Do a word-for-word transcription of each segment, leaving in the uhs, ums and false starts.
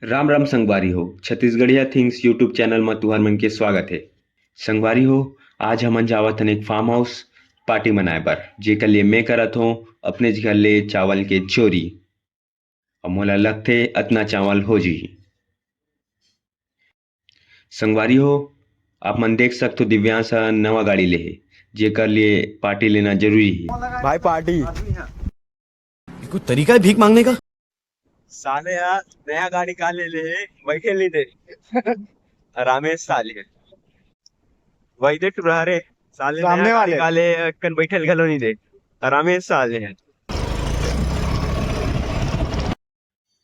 राम राम संगवारी हो, छत्तीसगढ़िया things YouTube channel म तुहर मन के स्वागत हे। संगवारी हो, आज हमन जावत हन एक फार्म हाउस पार्टी मनाए बर, जेकर लिए मैं करत हों अपनेच घर ले चावल के चोरी। अउ मोला लगथे अतना चावल हो जही। संगवारी हो, आप मन देख सकथो दिव्यांश ह नवा गाड़ी ले हे, जेकर लिए पार्टी लेना जरूरी हे। भाई पार्टी। ये कोई तरीका है भीख मांगने का? साले यार, नया गाड़ी का ले ले हे, बैठे नहीं दे। आरामे साले। वही दे टुरा रे, साले नया सामने गाड़ी वाले। का ले, कन बैठल घलो नहीं दे। आरामे साले।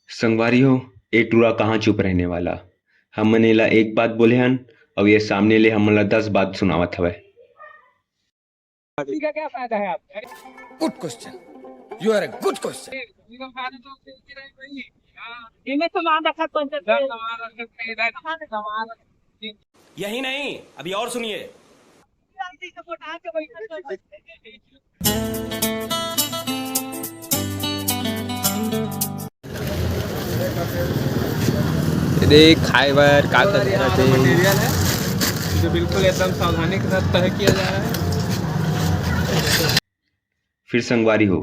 संगवारी हो, ए टुरा कहाँ चुप रहने वाला। हमन एला एक बात बोले हन, अउ ये सामने ले हमन ला दस बात सुनावत हवय। का क्या फायदा है आपको? Good question. You are a good question. इनमें सामान रखा कौन सा? यही नहीं, अभी और सुनिए। देख खाए बर का कर रहा थे। मटेरियल है, जो बिल्कुल एकदम सावधानी के साथ तय किया जा रहा है। फिर संगवारी हो,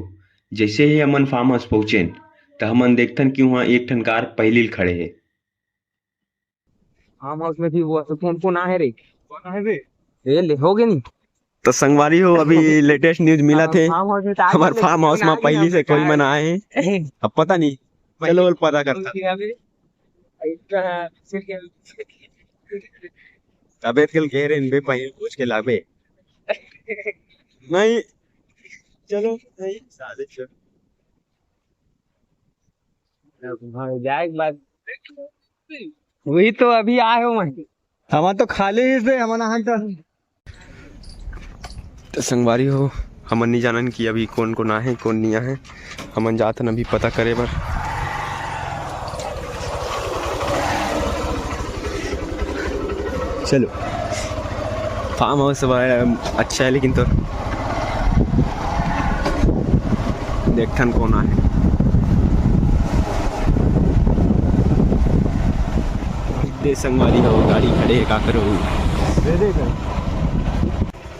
जैसे ही हमन फार्म हाउस पहुंचेन, त हमन देखथन कि वहाँ एक ठन कार पहिली ल खड़े हे। फार्म हाउस में भी वो कौन कौन आहे रे? कौन आहे रे? ए, ले, हो गए नहीं? तो संगवारी हो, अभी लेटेस्ट न्यूज मिला थे। फार्म हाउस में तो आज हमारे तक फार्म हाउस में आ गए पहली हम से कोई लोग। मन आए हैं। अब पता नहीं, चलो, पता करता। अबे कल कह रहे हैं, बे, पहले पूछ के लाबे। नहीं, चलो, नहीं, साले, चलो। हाँ, जाए एक बार। वही तो अभी आए हो वहीं। हमार तो खाली ही से, हमार नहान तो। तो संगवारी हो, हमन नहीं जानन कि अभी कौन कौन आहे, कौन नहीं आहे। हमन जात हन अभी पता करे बर। चलो, फार्म हाउस बड़ा अच्छा है, लेकिन तो देखथन कौन आहे। दे संगवारी हो, गाड़ी खड़े हे, का करो?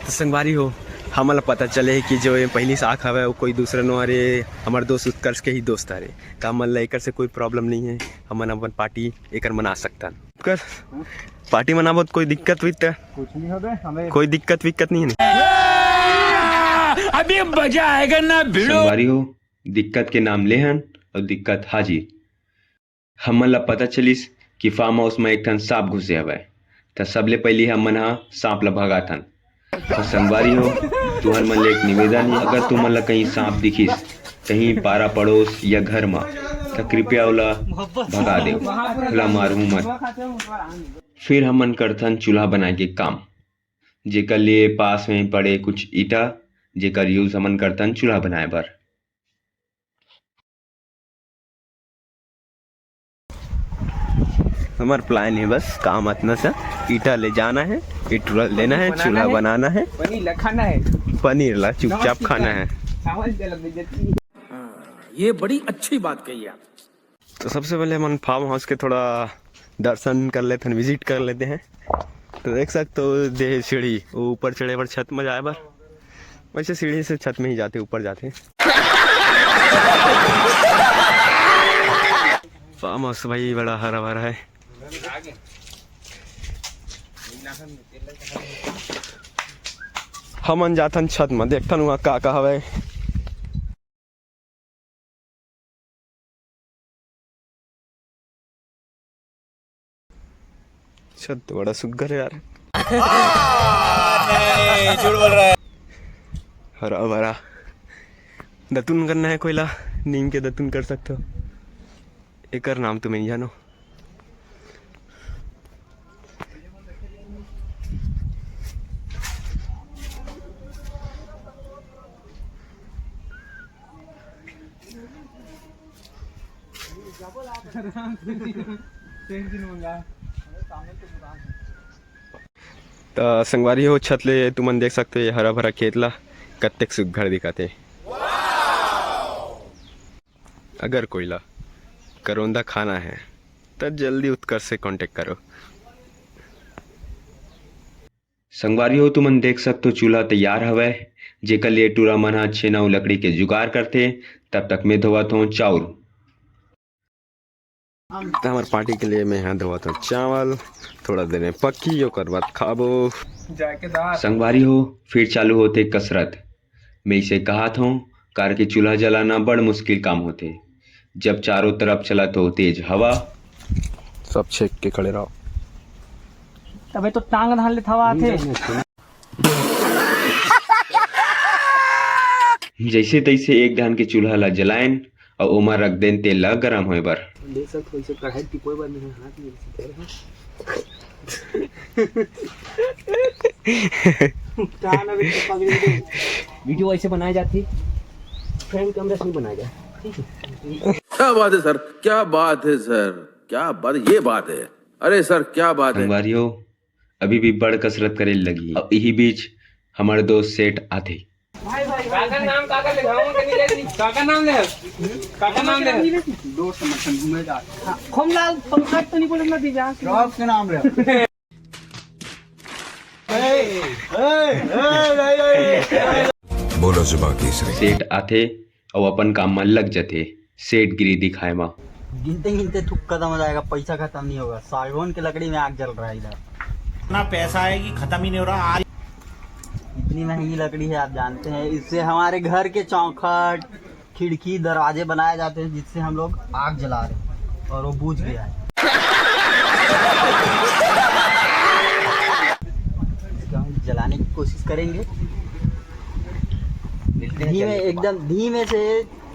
तो संगवारी हो, हमन ला पता चले हे कि जो ये पहली साख हवे, वो कोई दूसरा नो हरे, हमर दोस्त उत्कर्ष के ही दोस्त हरे। तो हमन ला एकर से कोई प्रॉब्लम नहीं है, हमन अपन पार्टी एकर मना सकथन। कर पार्टी मनाबो त कोई दिक्कत हुई त? कुछ नहीं होबे, हमें कोई दिक्कत विक्कत नहीं है। अभी मजा आएगा ना भिड़ो। संगवारी हो, दिक्कत के नाम लेहन अउ दिक्कत हाजिर। हमन ला पता चलिस कि फार्म हाउस म एक ठन सांप घुसे हवय, त सबले पहिली हमन ह सांप ला भगाथन। अउ संगवारी हो, तुहर मन ले एक निवेदन हे, अगर तुमन ला कहीं सांप दिखिस, कहीं पारा पड़ोस या घर म, त कृपया ओला भगा देव, ओला मारहू मत। फिर हमन करथन चूल्हा बनाए के काम, जेकर लिए पास में पड़े कुछ ईटा, जेकर यूज़ हमन करथन चूल्हा बनाए बर। हमर प्लान हे बस काम अतना सा, ईटा ले जाना हे, ईटा लेना हे, चूल्हा बनाना हे, पनीर ला खाना हे, पनीर ला चुपचाप खाना हे। हाँ, ये बड़ी अच्छी बात कही आप। तो सबसे पहले हमन फार्म हाउस के थोड़ा दर्शन कर लेते हैं, विजिट कर लेते हैं। तो देख सकते हो, दे सीढ़ी, वो ऊपर चढ़े बर, छत में जाए बर। वैसे सीढ़ी से छत में ही जाते, ऊपर जाते। फार्म हाउस भाई बड़ा हरा भरा है। हमन जाथन छत में, देखथन वहाँ का का हवय। छत तो बड़ा सुग्घर है यार। नहीं, झूठ बोल रहा है। हरा भरा। दतुन करना है कोई ला, नीम के दतुन कर सकते हो। एकर नाम तो मैं नहीं जानो। त संगवारी हो, छत ले तुमन देख सकते हो, ये हरा भरा खेत ला कत्तेक सुग्घर दिखत हे। अगर कोई ला करोंदा खाना है, त जल्दी उत्कर्ष से कॉन्टेक्ट करो। संगवारी हो, तुमन देख सकथो, चूल्हा तैयार हवय, जेकर लिए टूरा मन ह छेना अउ लकड़ी के जुगाड़ करथे। तब तक मैं धोवत हों चाउर। त हमर पार्टी के लिए मैं ह धोवत हों चावल, थोड़ा देर में पकही, ओकर बाद खाबो। संगवारी हो, फिर चालू होथे कसरत। मैं इसे कहत हों, कार के चूल्हा जलाना बड़ मुश्किल काम होथे। जब चारों तरफ चलत हो तेज हवा। सब छेक के खड़े रहो। तबे तो टांग धान ले थवा आथे। जैसे तैसे एक धान के चूल्हा ला जलाएन अउ ओमा रख देन तेल ला गरम होए बर। देख सकत हो, इसे कढ़ाई टिपोए बर मेरे हाथ में इसे धरे हूँ। वीडियो ऐसे बनाए जाती, फ्रंट कैमरा से नहीं बनाया जाए। क्या बात है सर, क्या बात है सर, क्या बात, ये बात है। अरे सर, क्या बात है। संगवारी हो, अभी भी बड़ कसरत करे लगी। अब यही बीच हमारे दोस्त सेठ आथे। काकर नाम, काकर ले घावों के नहीं ले, काकर नाम ले, काकर नाम ले। दो समर्थन घूमे जा। खोमलाल पंकज तो नहीं बोलना दीजा। क्रॉस के नाम ले। बोलो जुबान तीसरी। सेठ आथे अउ अपन काम म लग जथे। सेठगिरी दिखाए म। गिनते गिनते थुक खत्म हो जाएगा, पैसा खत्म नहीं होगा। सागौन की लकड़ी में आग जल रहा है इधर। इतना पैसा है कि खत्म ही नहीं हो रहा। आज इतनी महंगी लकड़ी है, आप जानते हैं, इससे हमारे घर के चौखट, खिड़की, दरवाजे बनाए जाते हैं, जिससे हम लोग आग जला रहे हैं और वो बुझ गया है। इसको हम जलाने की कोशिश करेंगे। मिलते हैं धीमे, चलने के बाद। एकदम धीमे से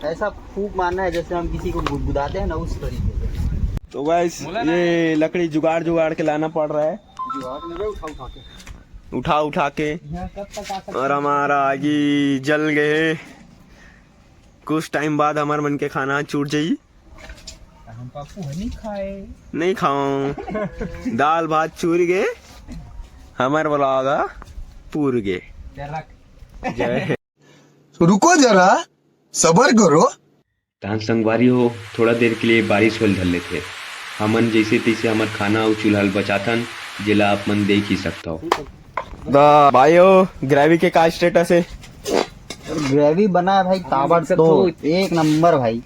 ऐसा फूंक मारना है जैसे हम किसी को गुदगुदाते हैं ना, उस तरीके से। तो गाइस, ये लकड़ी जुगाड़ जुगाड़ के लाना पड़ रहा है। जुगाड़ नहीं, उठा उठा के। उठा उठा के। यहाँ कब तक आ सकते हैं? और हमारा आगी जल गए। कुछ टाइम बाद हमर मन के खाना चूर जाई। हम पापू ह नहीं खाए। नहीं खाओ। दाल भात चूर गए, हमर ब्लॉग पूर गए। जय। रुको जरा, सबर करो। तहन संगवारी हो, थोड़ा देर के लिए बारिश होल धर लेथे। हमन जैसे तैसे हमर खाना अउ चूल्हा ल बचाथन, जेला आप मन देख ही सकथव। द भाई हो, ग्रेवी के का स्टेटस है? ग्रेवी बना है भाई, ताबड़तोड़, एक नंबर भाई,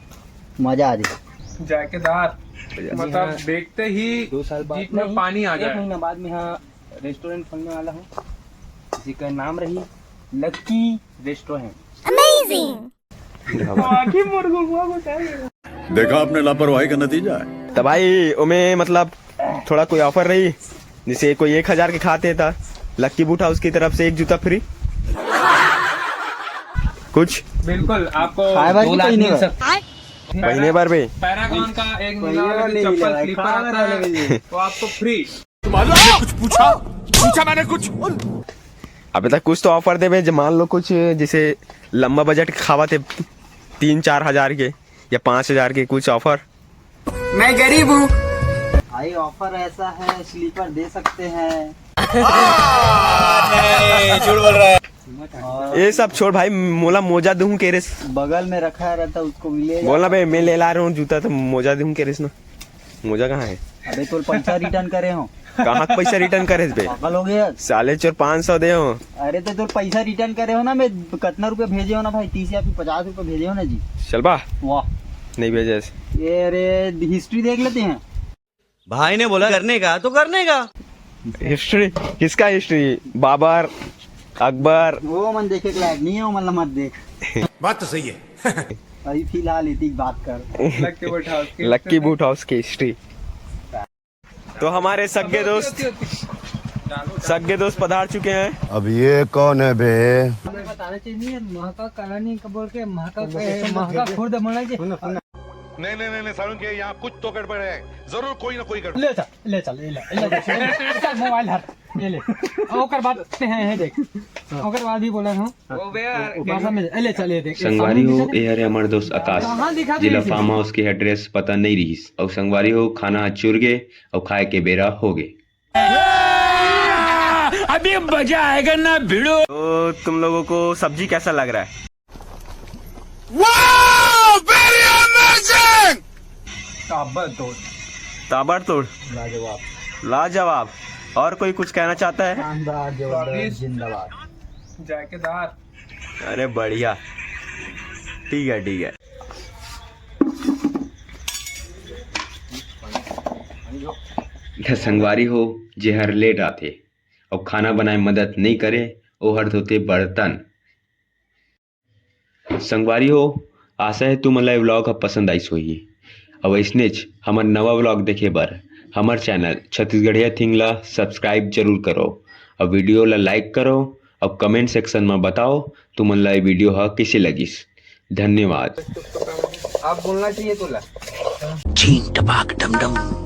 मजा आ जाए। जायकेदार, मतलब, देखते ही दो साल बाद जीभ में नहीं, पानी आ एक जाए। महीना बाद में यहाँ रेस्टोरेंट खोलने वाला हूँ, जिसका नाम रही लक्की रेस्टोरेंट। अमेजिंग। आँखें मोर घुमा घुमा। देखा आपने लापरवाही का नतीजा है। तो भाई, ओमे मतलब थोड़ा कोई ऑफर रही, जैसे कोई एक हजार के खाते था, लक्की बूट हाउस की तरफ से एक जूता फ्री। कुछ बिल्कुल आपको खाए भाई दो लाख पहने मिल बार। सकता है। पहने बार भी। पैरागन का एक नीला वाला जो चप्पल स्लीपर आता है, वो आपको फ्री। मालूम है कुछ पूछा? पूछा मैंने कुछ? अबे तक कुछ तो ऑफर देबे, जे मान लो कुछ जैसे लंबा बजट खावा थे तीन चार हजार के या पाँच हजार के, कुछ ऑफर। मैं गरीब हूँ। भाई, ऑफर ऐसा है, स्लीपर दे सकते हैं। नहीं, झूठ बोल रहा है। ये सब छोड़ भाई, मोला मोजा दूँ के रेस। बगल में रखा रहता, उसको भी ले। बोलना बे, मैं ले ला रहा हूँ जूता, तो मोजा दूँ के रेस ना। मोजा कहाँ है? अबे, तोर पैसा रिटर्न करे हो। कहाँ के पैसा रिटर्न करे बे? पागल हो गया। साले चोर, पाँच सौ दे हो। अरे, तो तोर पैसा रिटर्न करे हो ना, मैं कितना रुपया भेजे हो ना भाई, तीस या फिर पचास रुपया भेजे हो ना जी। चल बा। वाह। नहीं भेजे। ये अरे, हिस्ट्री देख लेते हैं। भाई ने बोला करने का तो करने का। हिस्ट्री? किसका हिस्ट्री? बाबर, अकबर। वो मन देखे के लायक नहीं है, वो मन ला मत देख। बात तो सही है। अभी फिलहाल इतनी बात कर। लक्की बूट हाउस की हिस्ट्री। तो हमारे सगे दोस्त, सगे दोस्त पधार चुके हैं। अब ये कौन है बे? हमें बताना चाहिए, नहीं है, महाका कॉलोनी का बोल के महाका, महाका खुर्द बोलना चाहिए। नहीं, नहीं, नहीं, नहीं, सारुण के यहाँ कुछ तो गड़बड़ है, जरूर कोई ना कोई गड़बड़। ले चल, ले चल, ले ले, ले चल, मोबाइल हट, ये ले। ओकर बाद हैं, हैं, देख, ओकर बाद भी बोला हूँ। वो बे यार, भाषा में, ए, ले चल, ये देख, संगवारी हो, ये हरे हमर दोस्त आकाश, कहाँ दिखा जिला दे फार्म हाउस के एड्रेस पता नहीं रहिस, अउ संगवारी हो, खाना चुर गे, अउ खाए के बेरा हो गे। अभी मजा आएगा ना भिड़ो। तो तुम लोगों को सब्जी कैसा लग रहा है? Wow, very amazing! ताबड़तोड़। ताबड़तोड़। लाजवाब। लाजवाब। और कोई कुछ कहना चाहता है? शानदार, जबरदस्त, जिंदाबाद। अरे बढ़िया। ठीक है, ठीक है। संगवारी हो, जेहर लेट आथे अउ खाना बनाए मदद नइ करे, ओहर धोथे बर्तन। संगवारी हो, आशा हे तुमन ला ये vlog ह पसंद आइस होही। अउ अइसनेच हमर नवा vlog देखे बर हमर channel छत्तीसगढ़िया थिंग ला subscribe जरूर करो, अउ video ला like करो, अउ comment section म बताओ तुमन ला ये video ह कइसे लगिस। धन्यवाद। अब बोलना चाहिए तोला। छीन टपाक डम डम।